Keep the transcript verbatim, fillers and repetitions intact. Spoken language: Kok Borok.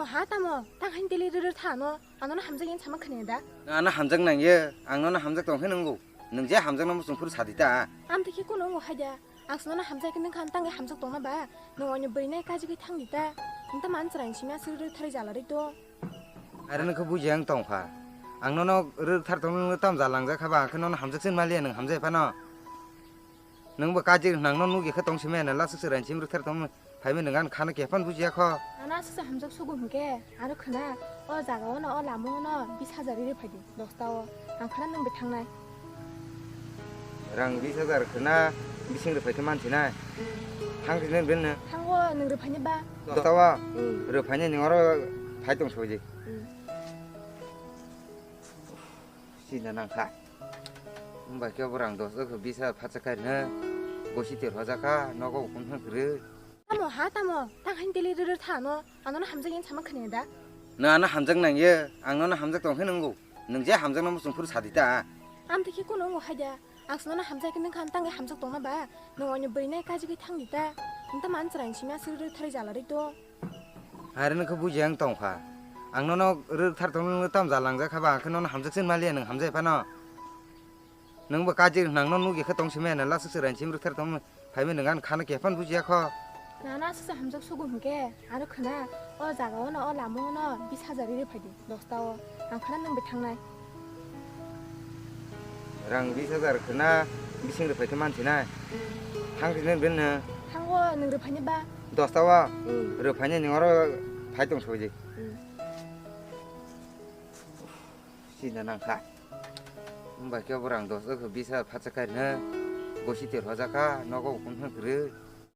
O ha tamo, tang hain teli rwrwk tha ano, ang nono hamjak yen sama khne da. Nwng ano hamjak nang ye, ang nono hamjak tong khe nwngo. Nwng je hamjak nang bo chwng phuru sadi ta. Am tei khe kuno wngo hai da. Ang se nono hamjak khe nang khan tang khe hamjak tong na ba. Nwng onyo bwrwi nai kaji khe thang di ta. Nwng ta man chwrai simi aswk rwrwk tharwi jala rwk do. Are nwng khe buji ang tong kha. Ang nono rwrwk thar tong nwng tam jala nang jak kha ba, ang khe nono hamjak sin maliya nwng hamjak phano. Nwng bo kaji nang no nugya khe tong simi na lasuk se rain sim rwk thar tong. Phaimani nwng ani khana khe phano bujiya kho. Ano aswksa hamjak sugo hwnkhe, ano khwna, o jaga o no, o lama o no bis hajar ri phai di, dosta o. Ang khwna nwng bai thangnai. Rang bis hajar khwna, bising rwphai khe mansinai. Thang sinai belno. Thango nwng rwphaini ba. Dosta o. Hmm. Rwphaini nwng oro phai tong soi di. Hmm. Sina nang kha. Wng bai khe borang dos o khe bisa phacha kai rwna. Bosi ter hoja kha, nogo ukun thang kwrwi. Tamo ha tamo, tang hain teli rwrwk tha ano, ano no hamjak yen sama khne da. Nwng ano hamjak nang ye, ang nono hamjak tong khe nwngo. Nwng je hamjak nang bo chwng phuru sadi ta. Am tei khe kuno wngo hai da. Ang se nono hamjak khe nang khan tang khe hamjak tong na ba. Nwng onyo bwrwi nai kaji khe thang di ta. Nwng ta man chwrai simi aswk rwrwk tharwi jala rwk do. Are nwng khe buji ang tong kha. Ang nono rwrwk thar tong nwng tam jala nang jak kha ba, ang khe nono hamjak sin maliya nwng hamjak phano. Nwng bo kaji nang no nugya khe tong simi na lasuk se rain sim rwk thar tong phaimani nwng ani khana khe phano bujiya kho. Nana aswksa hamjak sugo hwnkhe, ano khwna, o jaga o no, o lama o no bis hajar ri phai di, dosta o. Ang khwna nwng bai thangnai. Rang bis hajar khwna, bising rwphai khe mansinai. Thang sinai belno. Thango nwng rwphaini ba. Dosta o. Hmm. Rwphaini nwng oro phai tong soi di. Hmm. Sina nang kha. Wng bai khe borang dos o khe bis hajar phacha kai rwna. Bosi ter hoja kha, nogo ukun thang kwrwi.